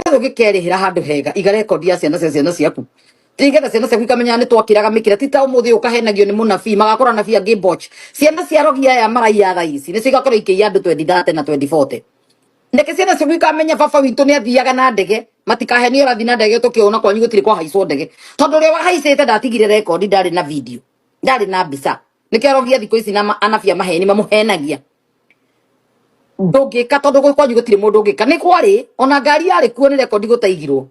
Ũngĩkerĩhĩra handũ hega, iga rekondi ya ciana cia ciana ciaku, nĩgetha ciana ciaku ikamenya nĩ twakĩraga mĩkĩra. Ti ta ũmũthĩ ũkahenagio nĩ mũnabii, magakora anabii angĩ mboch. Ciana cia rogi aya maraiya thaa ici nĩcio igakorwo ikĩiya andũ 2030 na 2040. Reke ciana ciaku ikamenya baba witũ nĩ athiaga na ndege. Matikahenio ũrathiĩ na ndege tũkĩona kwanyu gũtirĩ kwahaicwo ndege, tondũ ũrĩa wahaicĩte ndatigire rekondi, ndarĩ na video, ndarĩ na mbica. Nĩkĩo arogia thikũ ici na anabii a maheni mamũhenagia. Ndũngĩka, tondũ kwanyu gũtirĩ mũndũ ũngĩka. Nĩ kwarĩ ona ngari yarĩ kuo, nĩ rekondi gũtaigirwo,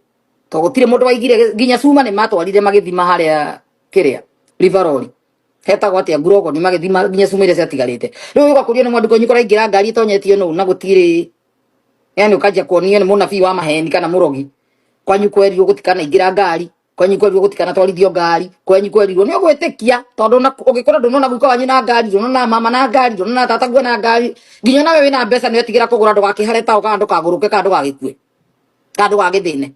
tondũ gũtirĩ mũndũ waigire. Nginya cuma nĩ matwarire magĩthima harĩa kĩrĩa Riveroli hetagwo atĩa, Ngurogoni, magĩthima nginya cuma iria ciatigarĩte. Rĩu ũgakũrio nĩ mwandĩko kwanyu kũraingĩra ngari ĩtonyetio nũ na gũtirĩ, yani ũkanjia kuonio nĩ mũnabii wa maheni kana mũrogi. Kwanyu kwerirwo gũtikanaingĩra ngari, kwanyu kwerirwo gũtikanatwarithio ngari, kwanyu kwerirwo. Nĩ ũgwĩtĩkia, tondũ na ũgĩkũra ndũnona guka wanyu na ngari, ndũnona mama na ngari, ndũnona tata guo na ngari. Nginya nawe wĩna mbeca nĩ wetigĩra kũgũra, ndũgakĩhare taũ, kana ndũkagũrũke, kana ndũgagĩkue, kana ndũgagĩthĩne.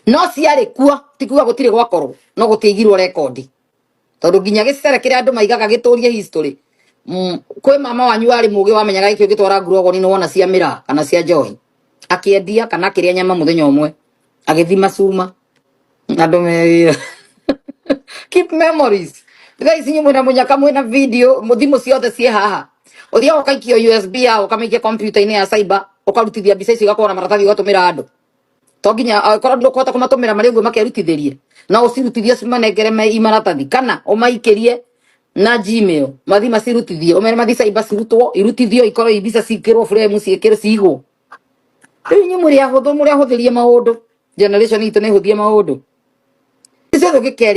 No ciarĩ kuo, ti kuga gũtirĩ gwakorwo, no gũtiaigirwo rekondi, tondũ nginya gĩcere kĩrĩa andũ maigaga gĩtũrie history. Kwĩ mama wanyu warĩ mũgĩ, wamenyaga gĩkĩ ũgĩtwara ngurogoni nĩ wona cia mĩraa kana cia njohi, akĩendia kana akĩrĩa nyama mũthenya ũmwe, agĩthima cuma. Andũ me wĩra, keep memories. Thaa ici inyuĩ mwĩna mũnyaka, mwĩna video, thimũ ciothe ciĩ haha. Ũthiaga ũkaikio USB yao, ũkamĩikia kompiuta-inĩ ya cyber, ũkarutithia mbica icio, igakorwo na maratathi, ũgatũmĩra andũ. To nginya angĩkorwo ndũkũhota kũmatũmĩra marĩ ũguo makerutithĩrie, no ũcirutithie, cimanengere me i maratathi, kana ũmaikĩrie na Gmail mathi macirutithie, ũmere mathi cyber, cirutwo, irutithio, ikorwo i mbica, ciĩkĩrwo frame, ciĩkĩrwo, cigwo. Rĩu inyuĩ mũrĩ ahũthũ, mũrĩ ahũthĩrie maũndũ. Generation itũ nĩ ĩhũthie maũndũ ciothe ũngĩkerĩ.